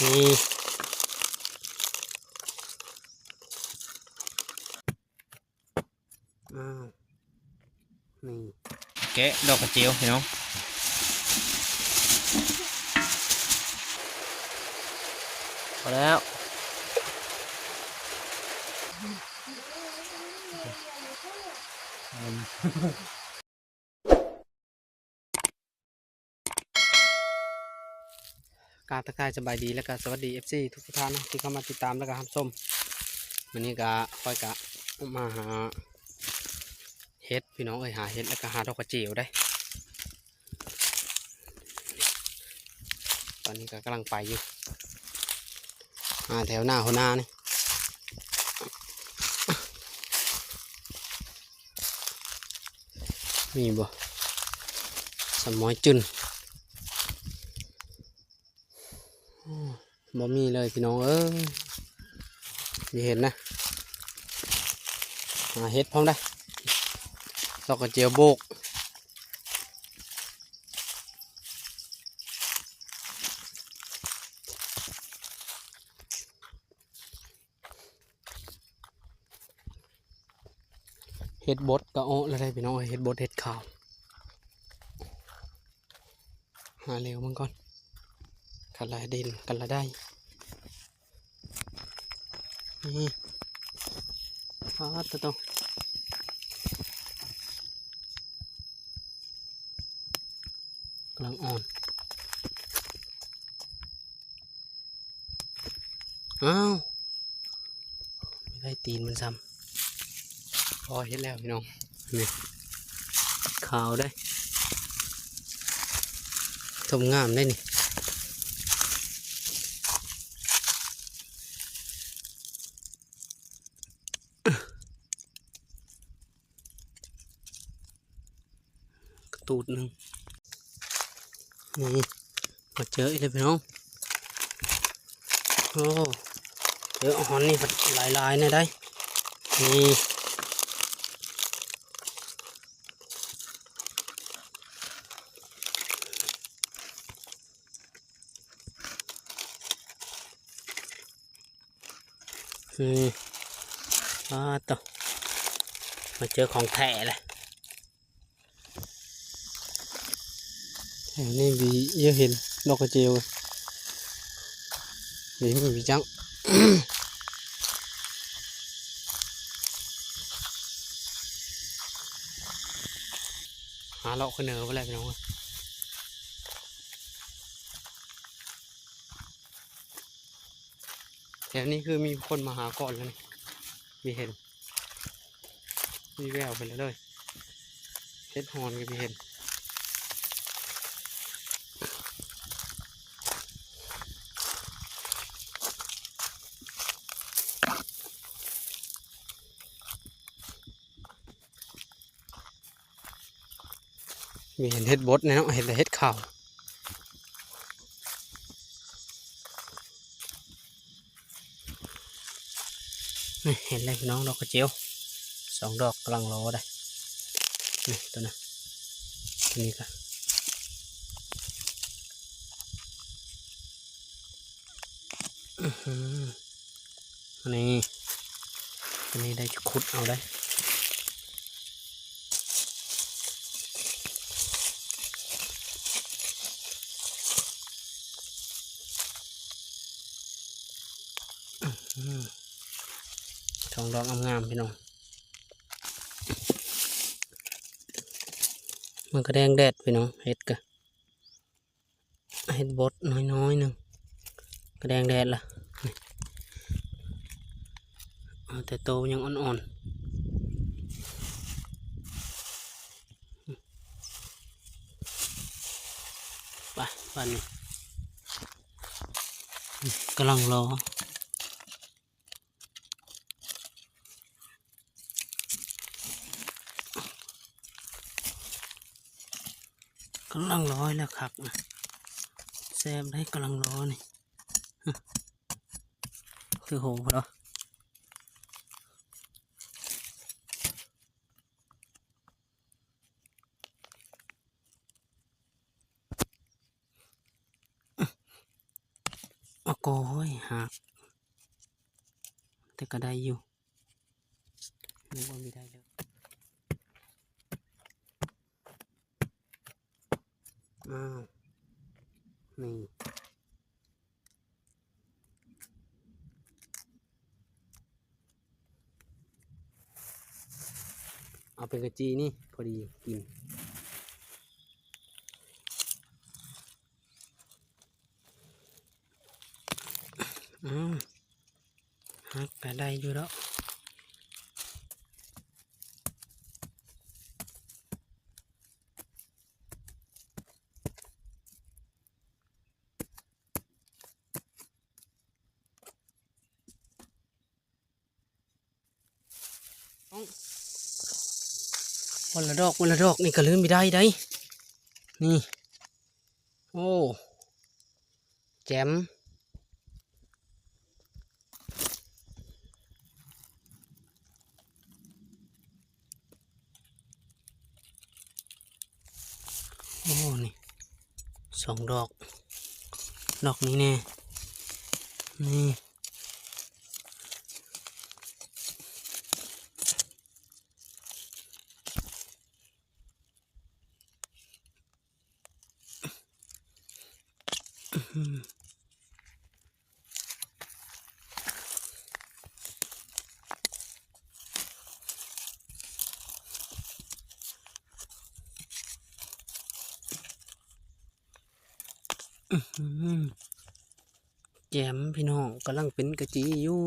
ນີ້ ອ້າວ ນີ້ ແກະດອກກະເຈວພີ່ນ້ອງ ພໍແລ້ວ. ກາບທັກທາຍສະບາຍດີ ແລະກະສະຫວັດດີ ເອັຟຊີ ທຸກໆທ່ານເນາະ ທີ່ເຂົ້າມາຕິດຕາມ ແລະກະຮັບຊົມ. ມື້ນີ້ກະຂ້ອຍກະມາຫາເຫັດພີ່ນ້ອງເອີຍ ຫາເຫັດ ແລະກະຫາດອກກະເຈວໄດ໋. ຕອນນີ້ກະກຳລັງໄປຢູ່ ຫາແຖວໜ້າຫົວໜ້ານີ້. ມີບໍ່ ສະໝອຍຈືນ? ໂອ້ ບໍ່ມີເລີຍພີ່ນ້ອງເອີຍ ບໍ່ເຫັນນະ. ຫາເຫັດພ້ອມໄດ໋ ດອກກະເຈວໂບກ. ເຫັດບົດກະອອກແລ້ວໄດ໋ພີ່ນ້ອງເອີຍ ເຫັດບົດເຫັດຂາວ. ຫາແລ້ວມັນກ່ອນ ຄັນລະເຫັນ ຄັນລະໄດ້. ນີ້ ປາດໂທ້ ກຳລັງອ່ອນ. ອ້າວ ໄດ້ຕີນມັນຊ້ຳ. ພໍເຫັນແລ້ວພີ່ນ້ອງ ນີ້ ຂາວເດ້ ສົມງາມເດ້ນີ້. ກະຕູດໜຶ່ງ ນີ້ ມາເຈີອີກແລ້ວພີ່ນ້ອງ. ໂອ້ ເຈີຮອນນີ້ພັດຫຼາຍໆແນ່ໄດ໋ ນີ້. ນີ້ ປາດໂທ້ ມາເຈີຂອງແທ້ແລ້ວ. ແຖວນີ້ມີເຍາະ ເຫັນດອກກະເຈວ ມີ ມີຈັງ ຫາເລາະຂຶ້ນເໜືອໄປແລ້ວພີ່ນ້ອງ. ແຖວນີ້ຄືມີຄົນມາຫາກ່ອນແລ້ວນີ້ ມີເຫັນ ມີແວວເພິ່ນເລີຍ ເຫັດຮອນກໍມີເຫັນ. ມີເຫັນເຫັດບົດແນ່ເນາະ ເຫັນແຕ່ເຫັດຂາວ. ນີ້ ເຫັນແລ້ວພີ່ນ້ອງ ດອກກະເຈວສອງດອກກຳລັງລໍໄດ໋ ນີ້ ໂຕນັ້ນ ໂຕນີ້ກະ ອື້ຫື ນີ້ ອັນນີ້ໄດ້ຈະຂຸດເອົາໄດ໋. ອື ສອງດອກງາມໆ ພີ່ນ້ອງ ມັນກະແດງແດດ ພີ່ນ້ອງ ເຫັດກະ ເຫັດບົດນ້ອຍໆໜຶ່ງ ກະແດງແດດລະ ນີ້ ເອົາແຕ່ໂຕຍັງອ່ອນໆ. ໄປ ບາດນີ້ ກຳລັງລໍ ກຳລັງລໍແລ້ວຄັກນະ ແຊບໄດ໋ ກຳລັງລໍນີ້ ຄືໂຫເນາະ. ອື ໂອ້ຍ ຫັກ ແຕ່ກໍໄດ້ຢູ່ ນຶກວ່າບໍ່ໄດ້ເລີຍ. ອ້າວ ນີ້ ເອົາເປັນກະຈີນີ້ ພໍດີກິນ. ອ້າວ ຫັກກະໄດ້ຢູ່ດອກ. ວັນລະດອກ ວັນລະດອກ ນີ້ກະລືມບໍ່ໄດ້ໃດ໋ ນີ້. ໂອ້ ແຈ່ມ ໂອ້ ນີ້ສອງດອກ ດອກນີ້ແນ່ ນີ້. ແຈ່ມພີ່ນ້ອງ ກຳລັງເປັນກະຈີຢູ່.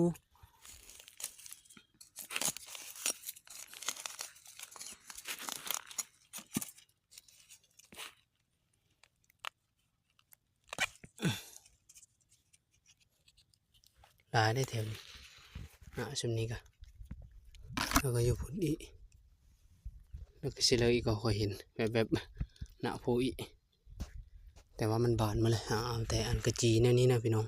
ຫຼາຍເດ້ແຖວນີ້ ອ່າ ຊຸມນີ້ກະ ແລ້ວກະຢູ່ພຸ້ນອີກ ແລ້ວກະຊິເລີກອີກ ກໍຂ້ອຍເຫັນແວບໆ ໜ້າພູອີກ ແຕ່ວ່າມັນບານໝົດແລ້ວ. ເອົາແຕ່ອັນກະຈີແນວນີ້ນະພີ່ນ້ອງ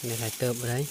ໄດ້ຫຼາຍເຕີບໄດ໋.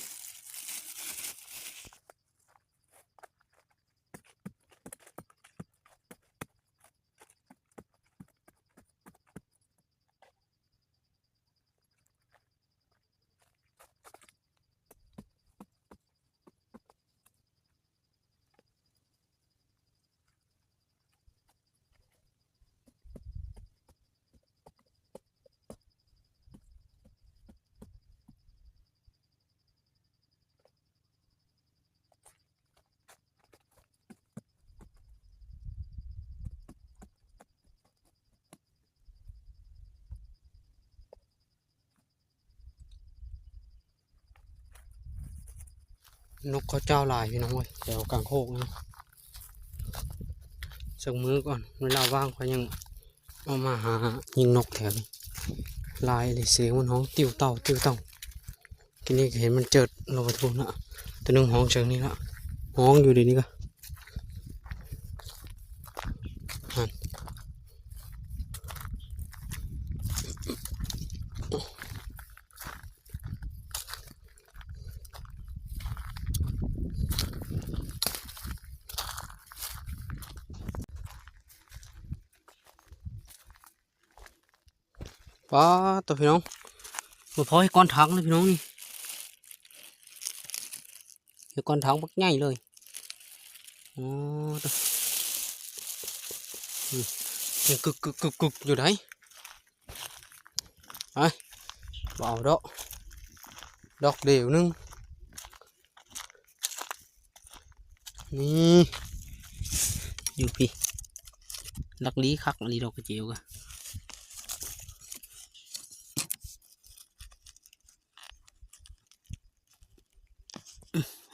ນົກເຂົາເຈົ້າຫຼາຍພີ່ນ້ອງເອີຍ ແຖວກາງໂຄກນີ້ ສັກມື້ກ່ອນ ເວລາວ່າງຂ້ອຍຍັງອອກມາຫາຍິງນົກແຖວນີ້ ຫຼາຍເລີຍ ສຽງມັນຮ້ອງຕິວເຕົ່າຕິວເຕົ່າ. ກີ້ນີ້ກະເຫັນມັນເຈີດລົງໄປພຸ້ນລະ ໂຕໜຶ່ງຮ້ອງຈັ່ງນີ້ລະ ຮ້ອງຢູ່ດຽວນີ້ກະ ຫັ້ນ. ປາດໂທ້ ພີ່ນ້ອງ ບໍ່ພໍເຮັດກ້ອນຖັງເລີຍພີ່ນ້ອງນີ້ ເຮັດກ້ອນຖັງບັກໃຫຍ່ເລີຍ. ໂອ້ ໂທ້ ອືມ ຍັງກຶກໆໆໆຢູ່ໃດ໋. ໄປ ບໍ່ເອົາດອກ ດອກດຽວໜຶ່ງ. ນີ້ ຢູ່ພີ້ ຫຼັກຫຼີຄັກອີ່ຫຼີດອກກະເຈວກະ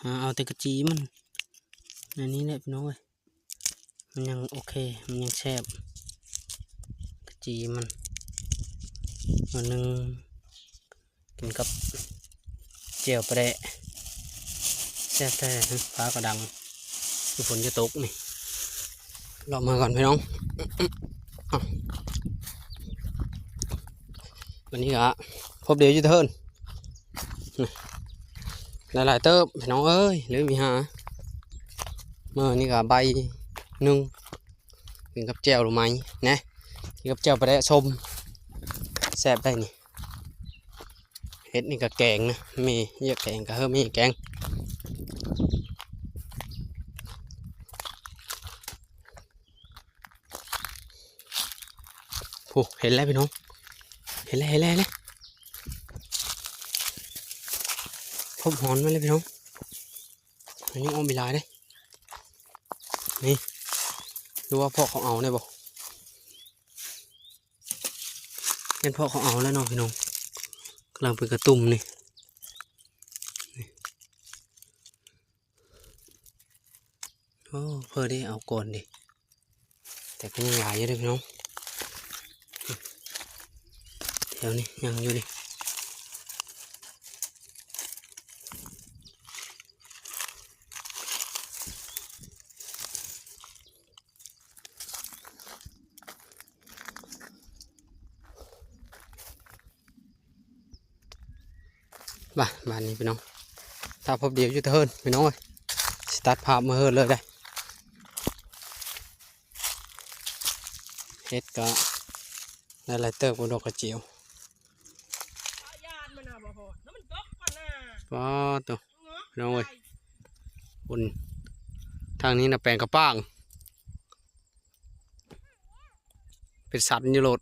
ຫາເອົາແຕ່ກະຈີມັນ ອັນນີ້ແຫຼະພີ່ນ້ອງເອີຍ. ມັນຍັງໂອເຄ ມັນຍັງແຊບ ກະຈີມັນ ໜ້ອຍໜຶ່ງ ກິນກັບແຈ່ວປາແດະ ແຊບແທ້. ຟ້າກໍດັງ ຄືຝົນຈະຕົກນີ້ ເລາະເມືອກ່ອນພີ່ນ້ອງ. ວັນນີ້ກະພົບເດຢູ່ເທີນ ຫຼາຍໆເຕີບພີ່ນ້ອງເອີຍ ເລີຍມີຫາ ມື້ນີ້ກະໃບໜຶ່ງ ກິນກັບແຈ່ວລະໄມແນະ ກິນກັບແຈ່ວປາແດະສົ້ມ ຕບໄດ້ນີ້. ເຫັດນີ້ກໍແກງນະ ມີເຍອະ ແກງກໍເຮີມີແກງ. ຜູ້ ເຫັນແລ້ວພີ່ນ້ອງ ເຫັນແລ້ວ ເຫັນແລ້ວ ເຫັນແລ້ວ ພົບຮອນມາແລ້ວພີ່ນ້ອງ. ມັນຍັງອອກໄປຫຼາຍເດ້ ນີ້ ຫຼືວ່າພວກເຂົາເອົາໄດ້ບໍ່? ແມ່ນພວກເຂົາເອົາແລ້ວເນາະພີ່ນ້ອງ ກຳລັງເປັນກະຕຸ່ມນີ້. ໂອ້ ເພິ່ນໄດ້ເອົາກ່ອນເດ້ ແຕ່ກໍຍັງຫຼາຍຢູ່ເດ້ພີ່ນ້ອງ ແຖວນີ້ຍັງຢູ່ນີ້. ມາ ບາດນີ້ພີ່ນ້ອງ ຖ້າພົບດຽວຢູ່ແຕ່ເຮືອນພີ່ນ້ອງເອີຍ ຊິຕັດພາບເມືອເຮືອນເລີຍໄດ໋. ເຫັດກໍໄດ້ຫຼາຍເຕີບ ດອກກະຈຽວ. ປ້າໂຕ ພີ່ນ້ອງເອີຍ ພຸ້ນ ທາງນີ້ນະແປງກະປາງ ເປັນສັນຢູ່ໂລດ.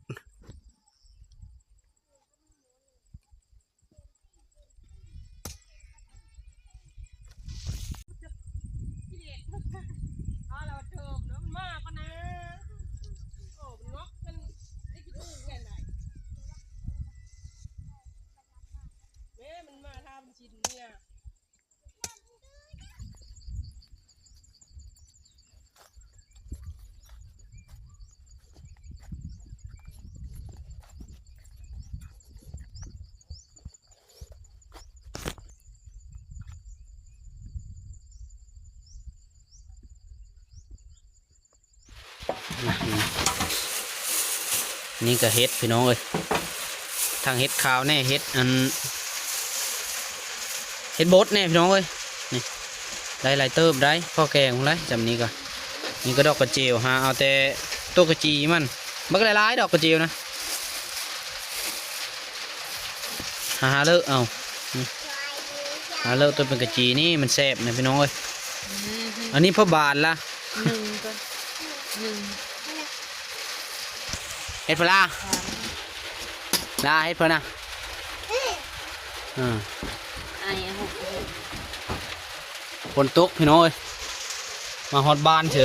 ນີ້ກໍເຫັດພີ່ນ້ອງເອີຍ ທັງເຫັດຂາວແດ່ ເຫັດອັນ ເຫັດບົດແດ່ພີ່ນ້ອງເອີຍ. ນີ້ໄດ້ຫຼາຍເຕີບໄດ໋ ພໍແກງໄດ້ຊ່ຳນີ້ກໍ. ນີ້ກໍດອກກະເຈວ ຫາເອົາແຕ່ໂຕກະຈີມັນ ບັກຫຼາຍໆ ດອກກະເຈວນະ ຫາ ຫາເລີກເອົາ ຫາເລີກໂຕເປັນກະຈີນີ້ ມັນແຊບນະພີ່ນ້ອງເອີຍ. ອັນນີ້ພໍບານລະ ໜຶ່ງກ່ອນ ໜຶ່ງ ເຮັດເພິ່ນລະ ລະເຮັດເພິ່ນນະ ເອີ ຝົນຕົກພີ່ນ້ອງເອີຍ ມາຮອດບ້ານເສີ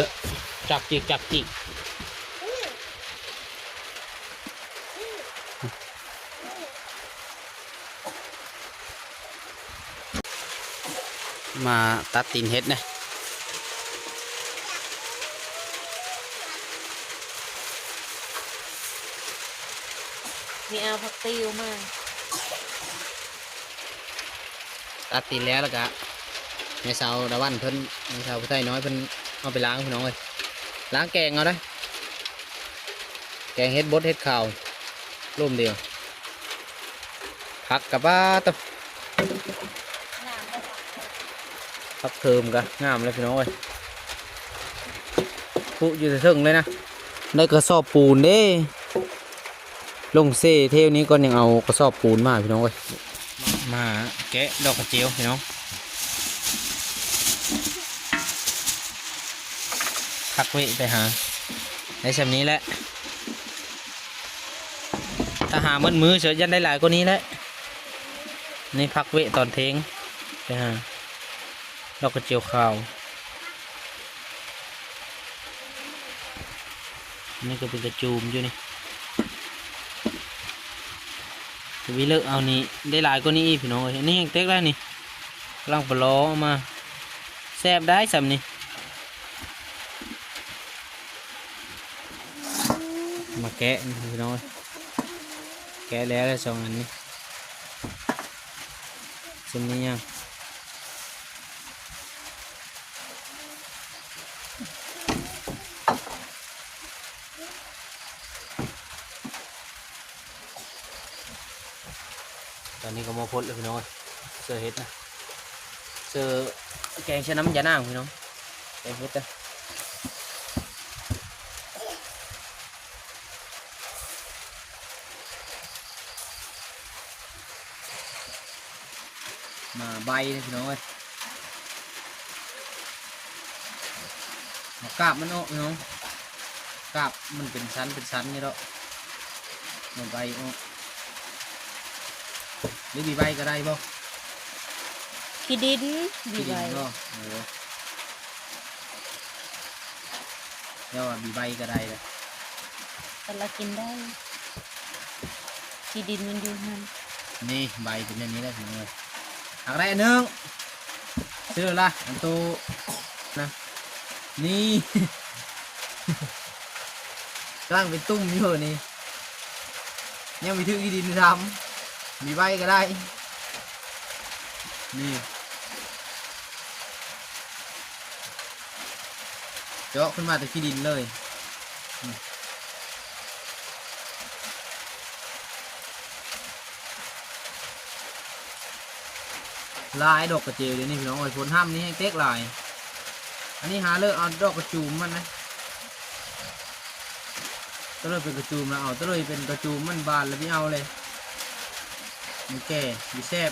ຈັກຈິກຈັກຈິກ. ມາຕັດຕີນເຫັດນະ ນີ້ເອົາຜັກຕິວມາ ຕັດຕີນແລ້ວ ແລ້ວກະແມ່ສາວດາວັນເພິ່ນ ແມ່ສາວຜູ້ໄທນ້ອຍເພິ່ນເອົາໄປລ້າງພີ່ນ້ອງເອີຍ ລ້າງແກງເອົາເດ້. ແກງເຫັດບົດເຫັດຂາວ ລົມດຽວ ຜັກກະປາດໂຕ ຜັກເທີມກະງາມເລີຍພີ່ນ້ອງເອີຍ ປຸຢູ່ເທິງເລີຍນະ. ໄດ້ກະສອບປູນເດ້ ລົງເຊແຖວນີ້ກ່ອນ ຍັງເອົາກະສອບປູນມາພີ່ນ້ອງເອີຍ. ມາແກະດອກກະເຈວພີ່ນ້ອງ ພັກເວະໄປຫາ ໄດ້ຊ່ຳນີ້ແຫຼະ ຖ້າຫາໝົດມື້ເສີ ຢ້ານໄດ້ຫຼາຍກວ່ານີ້ແຫຼະ. ນີ້ພັກເວະຕອນເທີ່ຍງ ໄປຫາດອກກະເຈວຂາວ. ອັນນີ້ກໍເປັນກະຈູມຢູ່ນີ້ ກະວິເລີກເອົານີ້ ໄດ້ຫຼາຍກວ່ານີ້ອີກພີ່ນ້ອງເອີຍ. ອັນນີ້ຍັງເຕັກໄດ້ນີ້ ກຳລັງປະລໍເອົາມາ ແຊບໄດ໋ຊ່ຳນີ້. ມາແກະພີ່ນ້ອງເອີຍ ແກະແລ້ວ ແລ້ວສອງອັນນີ້ ຊິມີຫຍັງ? ຕອນນີ້ກໍໝໍ້ພົດແລ້ວພີ່ນ້ອງເອີຍ ເສີເຫັດນະ ເສີແກງໃສ່ນ້ຳຢານາງພີ່ນ້ອງ ແກງເຫັດນະ. ເ ໜ້າໃບເດ້ພີ່ນ້ອງເອີຍ. ເອົາກາບມັນອອກພີ່ນ້ອງ, ກາບມັນເປັນຊັ້ນເປັນຊັ້ນນີ້ດອກ, ເອົາໃບອອກ. ຫຼືບີໃບກໍໄດ້ບໍ່? ຂີ້ດິນ ບີໃບ. ຂີ້ດິນບໍ່? ເອີ ແຕ່ວ່າບີໃບກໍໄດ້ລະ ກໍລະກິນໄດ້. ຂີ້ດິນມັນຢູ່ຫັ້ນ. ນີ້ໃບເປັນແນວນີ້ແຫຼະພີ່ນ້ອງເອີຍ. ຫາກໄດ້ອັນໜຶ່ງ ຊື້ລະ ອັນໂຕນະ. ນີ້ ກຳລັງເປັນຕຸ່ມຢູ່ນີ້, ຍັງບໍ່ຖືກຂີ້ດິນຊ້ຳ. ມີໃບກໍໄດ້ ນີ້ ເຈາະຂຶ້ນມາແຕ່ຂີ້ດິນເລີຍ. ຫຼາຍດອກກະເຈວດຽວນີ້ພີ່ນ້ອງເອີຍ, ຝົນຮ່ຳນີ້ແຮງເຕັກຫຼາຍ. ອັນນີ້ຫາເລີກເອົາດອກກະຈູມມັນນະ, ຕະເລີຍເປັນກະຈູມລະເອົາ, ຕະເລີຍເປັນກະຈູມມັນບານລະບໍ່ເອົາເລີຍ, ມັນແກ່ບໍ່ແຊບ.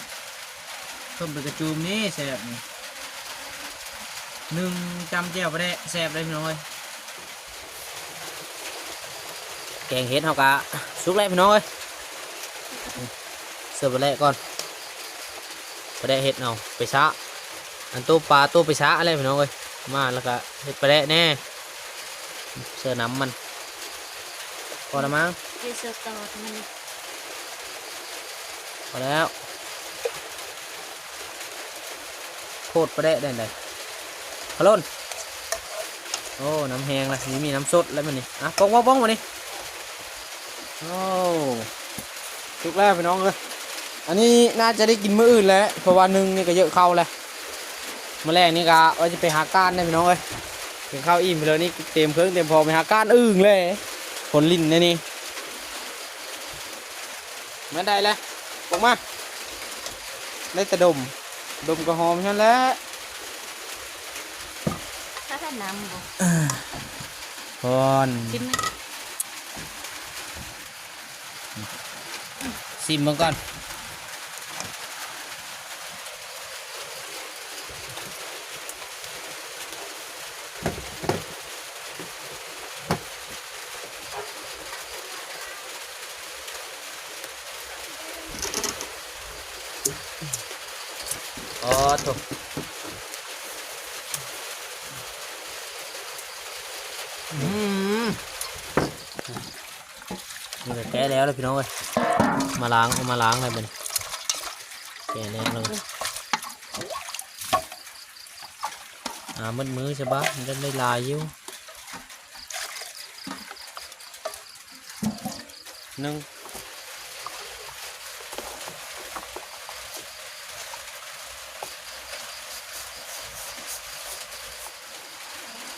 ຕົ້ມເປັນກະຈູມນີ້ແຊບນີ້, ໜຶ້ງຈ້ຳແຈ່ວປາແດະແຊບເລີຍພີ່ນ້ອງເອີຍ. ແກງເຫັດເຮົາກະສຸກແລ້ວພີ່ນ້ອງເອີຍ. ເສີບປາແດະກ່ອນ, ປາແດະເຫັດເອົາໄປຊະ, ອັນໂຕປາໂຕໄປຊະແຫຼະພີ່ນ້ອງເອີຍ. ມາແລ້ວກະເຮັດປາແດະແດ່ ເສີນ້ຳມັນ. ພໍລະມັງ? ເຮັດເສີຕອດມັນ. ພໍແລ້ວ. ໂຄດປາແດະໄດ້ໃດ ພະໂລ້ນ. ໂອ້ ນ້ຳແຮງລະ ມີ ມີນ້ຳສົດແລ້ວມື້ນີ້. ອ່ະ ປ່ອງ ປ່ອງ ປ່ອງບາດນີ້. ໂອ້ ສຸກແລ້ວພີ່ນ້ອງເອີຍ. ອັນນີ້ໜ້າຈະໄດ້ກິນມື້ອື່ນແຫຼະ ເພາະວ່າໜຶ່ງນີ້ກໍເຍີະເຂົ້າແລ້ວ. ມື້ແລງນີ້ກໍວ່າຈະໄປຫາກ້ານເດ້ພີ່ນ້ອງເອີຍ, ກິນເຂົ້າອີ່ມໄປເລີຍນີ້ ຕຽມເຄື່ອງຕຽມຂອງໄປຫາກ້ານອຶ່ງແຫຼະ. ຝົນລິນແນວນີ້. ແມ່ນໄດ້ແລ້ວ ອອກມາ ໄດ້ແຕ່ດົມ ດົມກໍຫອມເທົ່ານັ້ນແຫຼະ. ຖ້າໄດ້ນ້ຳບໍ່? ເອີ ກ່ອນ ຊິມແດ່ ຊິມເບິ່ງກ່ອນ. ອໍ ໂທ້ ອືມ ນີ້ກໍແກະແລ້ວລະພີ່ນ້ອງເອີຍ. ມາລ້າງ ເອົາມາລ້າງແລ້ວບັດນີ້ ແກະແລ້ວລະ. ອາ ໝົດມື້ຊະບາດ ມັນໄດ້ຫຼາຍຢູ່ ໜຶ່ງ.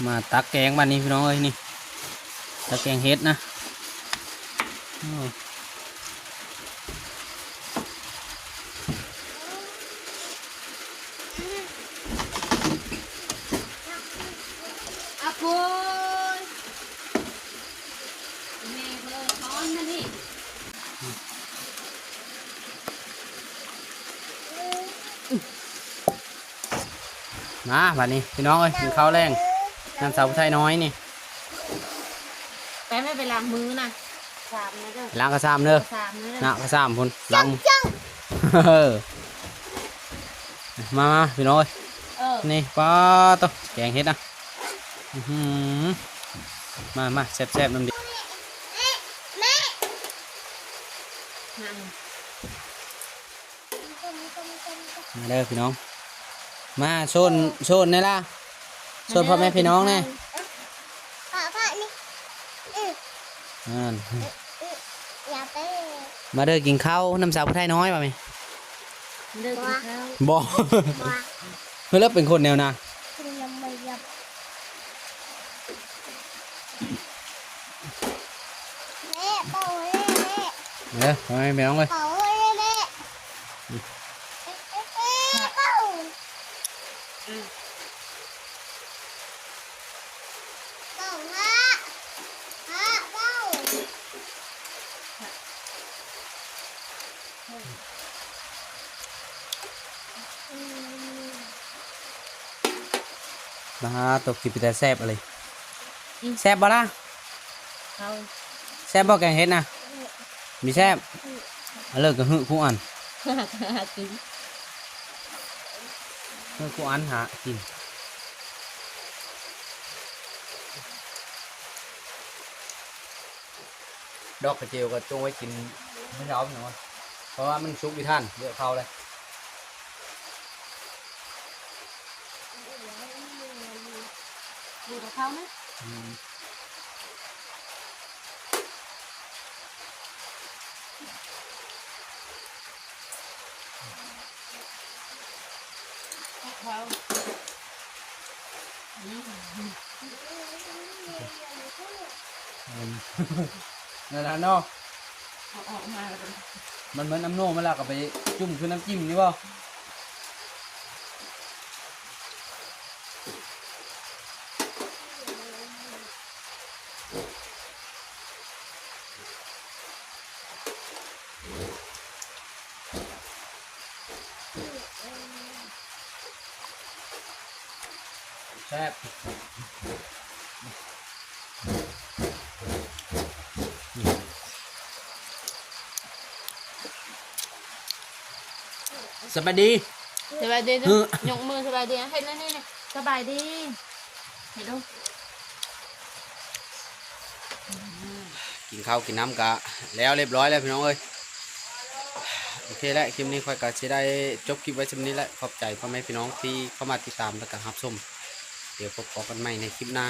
ມາຕັກແກງບາດນີ້ພີ່ນ້ອງເອີຍ ນີ້ ຕັກແກງເຫັດນະ. ໂອ້ ອາໂກຍ ແມ່ເພິ່ນຊ້ອນມານີ້. ມາບາດນີ້ພີ່ນ້ອງເອີຍ ກິນເຂົ້າແລງນຳສາວຜູ້ໄທນ້ອຍນີ້. ໄປແມ່ໄປລ້າງມືນະ ສາມນະເດີ ລ້າງກະຊາມເດີ ສາມນະເດີ ນະ ກະຊາມພຸ້ນ ລ້າງ ເອີ ມາ ມາພີ່ນ້ອງເອີຍ ເອີ ນີ້ ປາໂຕ ແກງເຫັດນະ ອືຫື ມາ ມາ ແຊບໆ ນຳເດີ ມາເດີພີ່ນ້ອງ ມາໂຊນ ໂຊນແດ່ລະ ໂຊນພໍ່ແມ່ພີ່ນ້ອງແດ່ ພະ ພະນີ້ ອື ນັ້ນ ອື ອື ຢ່າໄປ ມາເດີກິນເຂົ້ານຳສາວຜູ້ໄທນ້ອຍວ່າແມ່ ເດີກິນເຂົ້າ ບໍ່ ບໍ່ ເຮີ້ຍ ແລ້ວເປັນຄົນແນວນາ ກິນນຳບໍ່ຢາກ ແມ່ ເປົ່າແມ່ ແມ່ ເອີ ພໍ່ແມ່ພີ່ນ້ອງເອີຍ ເປົ່າແມ່ ແມ່ ເປົ່າ ອືມ ເປົ່າ ພະ ພະ ເປົ່າ. ປາໂຕ ກິນເປັນຕາແຊບອີ່ຫຼີ. ອືມ ແຊບບໍ່ລະ? ເອົາ ແຊບບໍ່ແກງເຫັດນະ? ມີແຊບ. ເລີກກະຫຶຄູອັນ ຫາກິນ ຫຶຄູອັນຫາກິນ. ດອກກະເຈວກໍຈົ່ງໄວ້ກິນມື້ເຊົ້າພີ່ນ້ອງ ເພາະວ່າມັນສຸກບໍ່ທັນ ເຍອະເຂົ້າເລີຍ. ຢູ່ກັບເຂົານະ ອືມ. ເຂົາ ອືມ ນັ້ນລະເນາະ ເອົາອອກມາແລ້ວກໍ ມັນເໝືອນນ້ຳນົມ ມັນລະກໍໄປຈຸ່ມຄືນ້ຳຈິ້ມນີ້ບໍ່? ແຊບ. ສະບາຍດີ ສະບາຍດີ ຫື ຍົກມືສະບາຍດີ ເຮັດແນວນີ້ ສະບາຍດີ ເຮັດດູ. ກິນເຂົ້າກິນນ້ຳກະແລ້ວລຽບຮ້ອຍແລ້ວພີ່ນ້ອງເອີຍ. ໂອເຄແຫຼະ ຄລິບນີ້ຂ້ອຍກະຊິໄດ້ຈົບຄລິບໄວ້ສ່ຳນີ້ແຫຼະ. ຂອບໃຈພໍ່ແມ່ພີ່ນ້ອງທີ່ເຂົ້າມາຕິດຕາມ ແລະກະຮັບຊົມ. ດຽວພົບພໍ້ກັນໃໝ່ໃນຄລິບໜ້າ.